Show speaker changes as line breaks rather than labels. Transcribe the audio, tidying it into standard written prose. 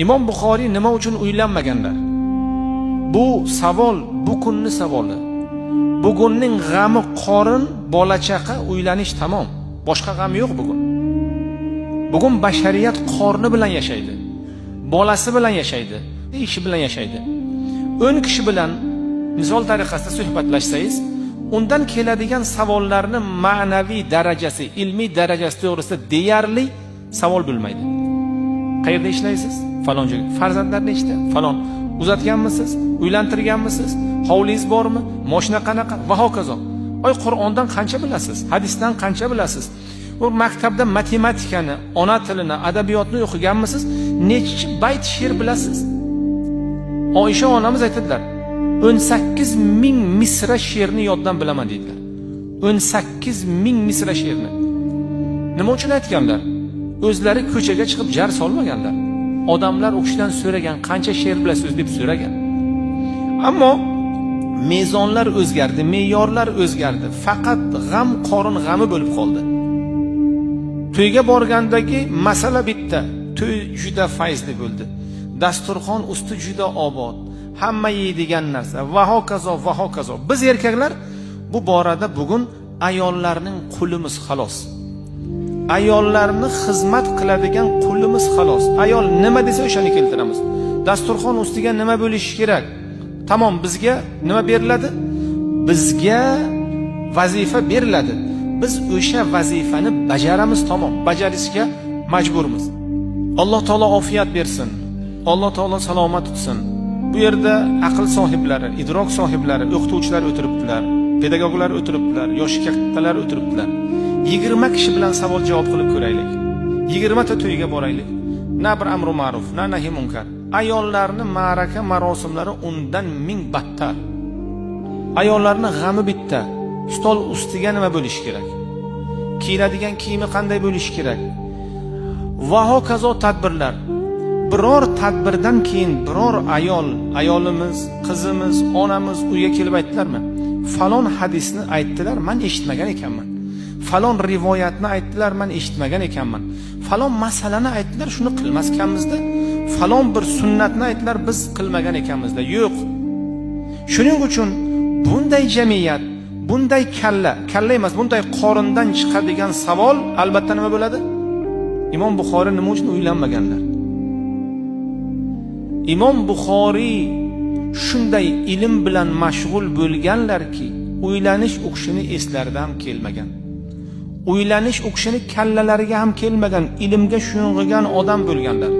Imom Buxoriy nima uchun uylanmaganlar? Bu savol bu kunni savoli. Bugunning g'ami qorin, bola chaqa, uylanish tamom. Boshqa g'am yo'q bugun. Bugun bashariyat qorni bilan yashaydi. Bolasi bilan yashaydi, ishi bilan yashaydi. 10 kishi bilan misol tariqasida suhbatlashsangiz, undan keladigan savollarni ma'naviy darajasi, ilmiy darajasi to'g'risida deyarli savol bo'lmaydi. Qayerda ishlaysiz? Falon joyga. Farzandlar nechta? Falon. Uzatganmisiz? Uylantirganmisiz? Hovlingiz bormi? Moshina qanaqa? Va hokazo. Oy, Qur'ondan qancha bilasiz? Hadisdan qancha bilasiz? U maktabda matematikani, ona tilini, adabiyotni o'qiganmisiz? Nechi bayt she'r bilasiz? Oysha onamiz aytadilar, 18 ming misra she'rni yoddan bilaman deydilar. 18 ming misra she'rni. Nima uchun aytganlar? O'zlari ko'chaga chiqib jar solmaganlar. Odamlar u kishidan so'ragan, qancha she'r bilasiz deb so'ragan. Ammo mezonlar o'zgardi, me'yorlar o'zgardi. Faqat g'am qorin g'ami bo'lib qoldi. To'yga borgandagi masala bitta. To'y juda fayzli bo'ldi. Dasturxon usti juda obod. Hamma yeydigan narsa va hokazo va hokazo. Biz erkaklar bu borada bugun ayollarning qulimiz xolos. Ayollarni xizmat qiladigan qulimiz xolos. Ayol nima desa o'shani keltiramiz. Dasturxon ustiga nima bo'lishi kerak? Tamom, bizga nima beriladi? Bizga vazifa beriladi. Biz o'sha vazifani bajaramiz, tamom. Bajarishga majburmiz. Alloh taolo ofiyat bersin. Alloh taolo salomat tutsin. Bu yerda aql sohiblari, idrok sohiblari, o'qituvchilar o'tiribdilar, pedagoglar o'tiribdilar, yoshi kattalar o'tiribdilar. 20 kishi bilan savol javob qilib ko'raylik. 20 ta to'yga boraylik. Na bir amru ma'ruf, na nahi munkar. Ayollarni ma'raka marosimlari undan ming battar. Ayollarni g'ami bitta. Stol ustiga nima bo'lishi kerak? Kiyiladigan kiyimi qanday bo'lishi kerak? Va hokazo tadbirlar. Biror tadbirdan keyin biror ayol, ayolimiz, qizimiz, onamiz uyga kelib aytdilarmi? Falon hadisni aytdilar, men eshitmagan ekanman. Falon rivoyatni aytdilar, men eshitmagan ekanman. Falon masalani aytdilar, shuni qilmas ekanmizda. Falon bir sunnatni aytdilar, biz qilmagan ekanmizda. Yo'q. Shuning uchun bunday jamiyat, bunday kalla, kalla emas, bunday qorindan chiqadigan savol albatta nima bo'ladi? Imom Buxoriy nima uchun uylanmaganlar? Imom Buxoriy shunday ilm bilan mashg'ul bo'lganlarki, uylanish u kishini eslarida ham kelmagan. Uylanish u kishini kallalariga ham kelmagan, ilmga sho'ng'igan odam bo'lganlar.